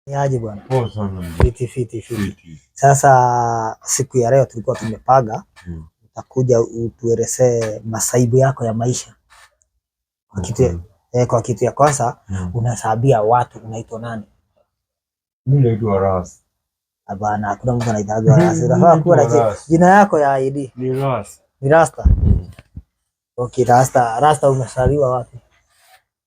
Ni aje bwana? Poa sana. Fiti fiti fiti. Fiti. Sasa siku ya leo tulikuwa tumepaga utakuja utuelezee masaibu yako ya maisha. Kwa kitu, kwa kitu ya kwanza unasabia watu unaitwa nani? Mimi naitwa Ras. Hapana, hakuna mtu anaitwa Ras. Unafaa kuwa na Ras. Jina yako ya ID. Ni Ras. Ni Rasta. Okay, Rasta. Rasta, umesaliwa wapi?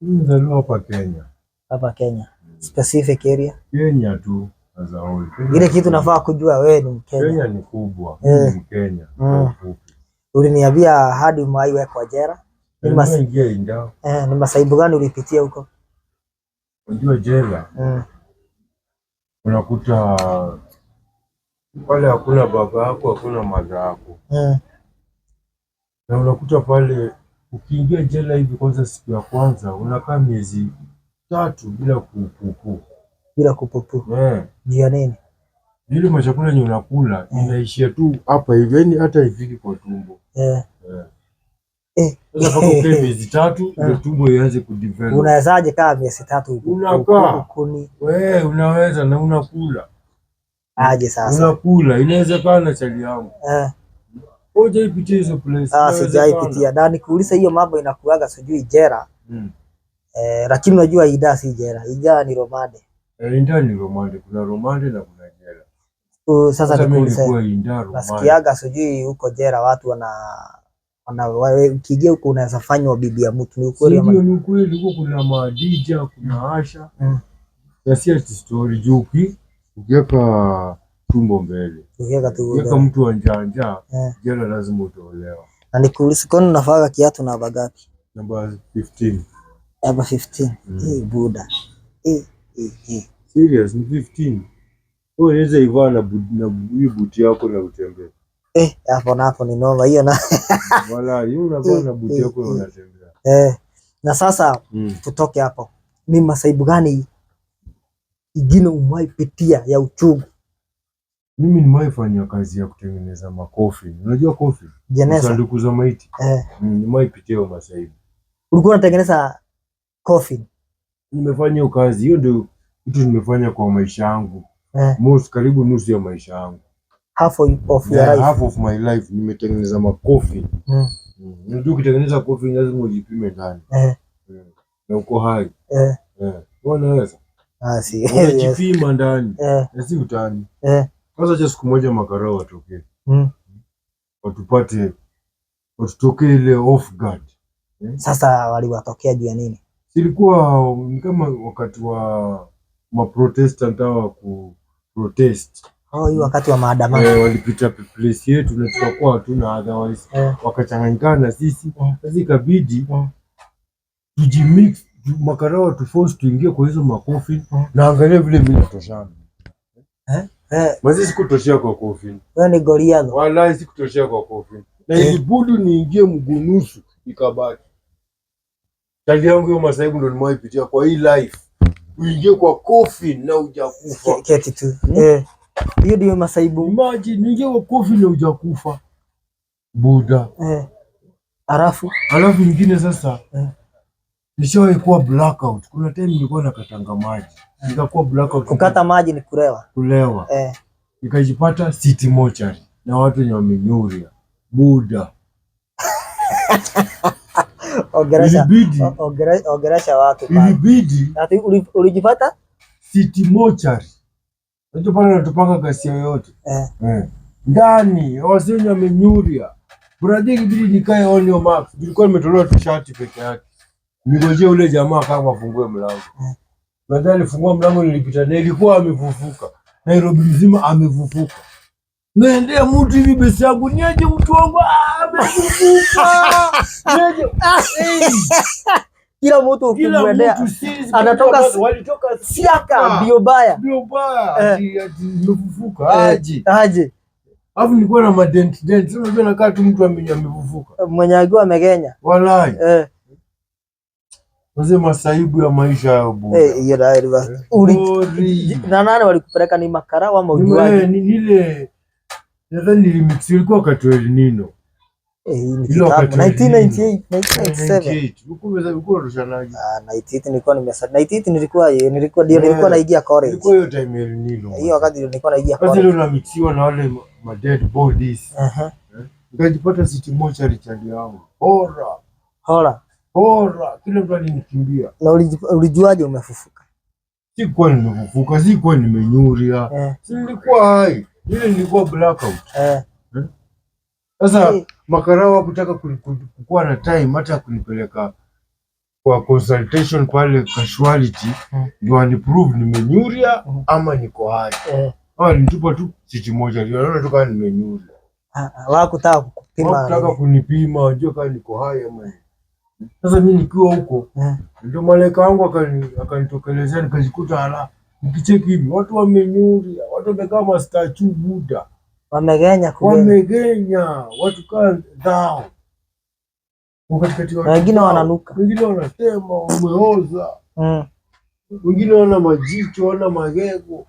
Mimi nimezaliwa hapa Kenya. Hapa Kenya. Specific area? Kenya tu as a whole. Kenya Ile ni kitu kubwa. nafaa kujua wewe ni Mkenya. Kenya ni kubwa. Mimi ni Mkenya. Kwa ufupi. Uliniambia hadi umewahi wekwa jela. Nimeingia Inda. Ni masaibu gani ulipitia huko? Unajua jela unakuta pale hakuna baba yako, hakuna mother yako. Na unakuta pale ukiingia jela hivi, kwanza siku ya kwanza unakaa miezi 3 bila kupupu. Bila kupupu. Juu ya nini? Ile machakula yenye unakula inaishia tu hapa hivi, yaani hata ifiki kwa tumbo. Sasa mpaka ukae miezi 3 ndio tumbo ianze kudevelop. Unawezaje kaa miezi 3 Unakaa. Ukuni Wewe unaweza na unakula. aje sasa? Unakula, inawezekana chali yangu. Hujaipitia hizo place. Ah, Inawezekana. sijaipitia. Na nikuuliza, hiyo mambo inakuaga sijui jela. Lakini unajua Inda si jela. Inda ni remand. Eh, Inda ni remand, kuna remand na kuna jela. Sasa Sasa mimi nikuulize. nilikuwa Inda remand. Nasikiaga sijui huko jela watu wana ukiingia huko unaweza fanywa bibi ya mtu. Ni ukweli ama? Ndio, ni ukweli, huko kuna madija, kuna Asha. Na si ati story juu ukiweka tumbo mbele. Ukiweka tu Ukiweka mtu wa njaa njaa, jela lazima utaolewa. Na nikuulize, kwani unavaga kiatu namba ngapi? Namba 15. Namba 15. Eh, buda. Eh, eh, eh. Serious ni 15. Wewe unaweza ivaa na hii buti yako na utembee. Eh, hapo na hapo ni noma hiyo na Wala hiyo unavaa na buti yako na unatembea. Eh, na sasa tutoke hapo. Ni masaibu gani ingine umewahi pitia ya uchungu? Mimi nimewahi fanya kazi ya kutengeneza macoffin. Unajua coffin? Jeneza. Sanduku za maiti. Nimewahi pitia hiyo masaibu. Ulikuwa unatengeneza coffin? Nimefanya hiyo kazi. Hiyo ndio kitu nimefanya kwa maisha yangu. Most karibu nusu ya maisha yangu. Half of your Yeah, life. half of my life nimetengeneza macoffin. Unajua ukitengeneza coffin lazima ujipime ndani. Na uko hai. Wewe unaweza. Ah, si. Yes. Unajipima ndani. Na si utani. Kwanza acha siku moja makarao watokee. Watupate, watutokee ile off guard. Sasa waliwatokea juu ya nini? Ilikuwa ni kama wakati wa maprotestant hawa ku protest. Oh, hiyo wakati wa maandamano. Eh, walipita place yetu na tukakuwa hatuna otherwise. Wakachanganyikana na sisi. Sasa ikabidi tujimix, makarao tu force tuingie kwa hizo macoffin na angalia vile mimi natoshana. Mazi sikutoshea kwa coffin. Wewe ni Goliath. Wallahi sikutoshea kwa coffin. Na ilibudu niingie mguu nusu ikabaki. Tali yangu hiyo masaibu ndo nimewahi pitia kwa hii life. Uingie kwa coffin na hujakufa. Keti tu. Eh. Hiyo ndio masaibu. Imagine uingie kwa coffin na hujakufa. Buda. Alafu Alafu ingine sasa nishawahi kuwa blackout. Kuna time nilikuwa nakatanga maji. Nikakuwa blackout. Kukata maji ni kulewa. Kulewa. Nikajipata city mortuary na watu wenye wamenyuria. Buda. Ongelesha. Ilibidi Ongelesha watu pale. Ilibidi Ati ulijipata? City mortuary. Unajua pale wanatupanga gasi yoyote. Eh. Ndani wasee wenye wamenyuria. Brother, ilibidi nikae on your marks. Nilikuwa nimetolewa tu shati peke yake. Ningojee ule jamaa kama afungue mlango. Baadaye alifungua mlango, nilipita na ilikuwa amefufuka. Nairobi mzima amefufuka. Naendea mtu hivi, besi yangu, niaje mtu wangu, ah, amefufuka. Niaje? Hey. Kila mtu Kila ukimwendea mtu sisi anatoka walitoka siaka mbio baya. Mbio baya, ati ati nimefufuka aje. Aje. Alafu nilikuwa na madent dent. Sasa unajua nakaa tu mtu amefufuka. Mwenye akiwa amegenya. Walai. Wazee, masaibu ya maisha ya buda. Eh, hiyo nayo Bori. Na nani walikupeleka, ni makarao ama ujuaji? Ni ile nadhani nilimix, ilikuwa wakati wa El Nino. Eh, hii ni Ile kitambo. wakati wa 1998, 1997. 98. Ulikuwa unatoshanaje? Ah, 98 nilikuwa nimesa 98 nilikuwa ndio nilikuwa naingia college. Ilikuwa hiyo time El Nino. Hiyo wakati ndio nilikuwa naingia Sasa ile college. unamixiwa na wale ma dead bodies. Nikajipata City Mortuary chali yangu. Bora, Hola. bora, kila mtu alinikimbia. Na ulijuaje umefufuka? Sikuwa nimefufuka, sikuwa nimenyuria. Si nilikuwa hai. Ile nilikuwa blackout. Sasa makarao hakutaka kukuwa na time hata ya kunipeleka kwa consultation pale casualty ndio waniprove nimenyuria ama niko hai. Ama walinitupa tu City Mortuary, wanaona tu kama nimenyuria. Ah, ah, hawakutaka kukupima. Hawakutaka Nini. kunipima wajue kama niko hai ama nini. Sasa mimi nikiwa huko ndio malaika wangu akanitokelezea, nikajikuta ala, nikicheki hivi watu wamenyuria, watu wamekaa mastatue Buddha, Wamegenya kugenya. Wamegenya watu kaa dhao katikati ya Na wengine watu wananuka. Wengine wanasema umeoza, wengine wana majicho, wana magego.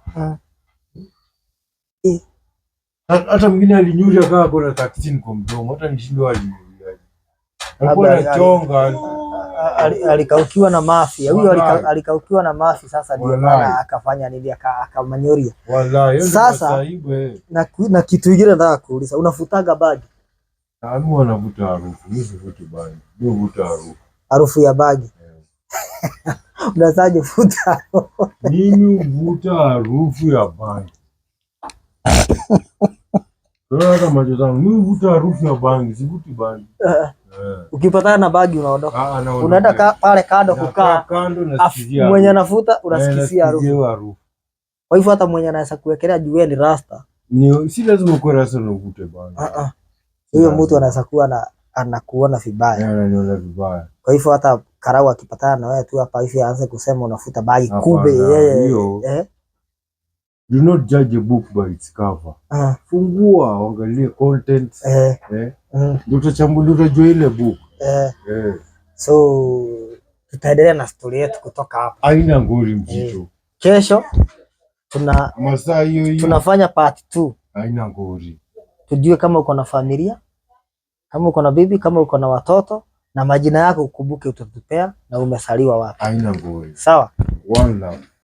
Hata mwingine alinyuria kaa ako na 13 kwa mdomo, hata nishindwa alinyuriaje. Alikuwa Labda anachonga. Alikaukiwa na mafia huyo, Wallahi. alikaukiwa na mafi. Sasa ndio Wallahi. maana akafanya nini, akamanyoria. Wallahi, hiyo ndio masaibu, eh. Na kitu kingine nataka kuuliza, unafutaga bagi? Ah, mimi wanavuta harufu, mimi sivuti bangi. Mimi huvuta harufu. Harufu ya bagi unawezaje futa? Mimi huvuta harufu ya bangi. Unaona hata macho zangu, mimi huvuta harufu ya bangi, sivuti bangi. Eh. Ukipatana na bagi unaondoka, Ah, naondoka. unaenda pale kando Nakaa kukaa, kando nasikizia mwenye harufu. anafuta unasikizia harufu. Hiyo harufu. Kwa hivyo hata mwenye anaweza kuwekelea juu wewe ni rasta, Ni si lazima ukuwe rasta na uvute bangi. ah ah, huyo mtu anaweza kuwa na anakuona vibaya. Eh, ananiona vibaya. Kwa hivyo hata karau akipatana na wewe tu hapa hivi aanze kusema unafuta bagi, Hapana, kumbe yeye hiyo- eh, Do not judge a book by its cover. Fungua, uangalie content. Eh. Ndio utachambua, ndio utajua ile book. Eh. So tutaendelea na story yetu kutoka hapa Haina ngori mzito. kesho. Tuna Masaa hiyo hiyo tunafanya part 2 haina ngori. Tujue kama uko na familia, kama uko na bibi, kama uko na watoto na majina yako ukumbuke utatupea na umesaliwa wapi. Haina ngori. Sawa? One love.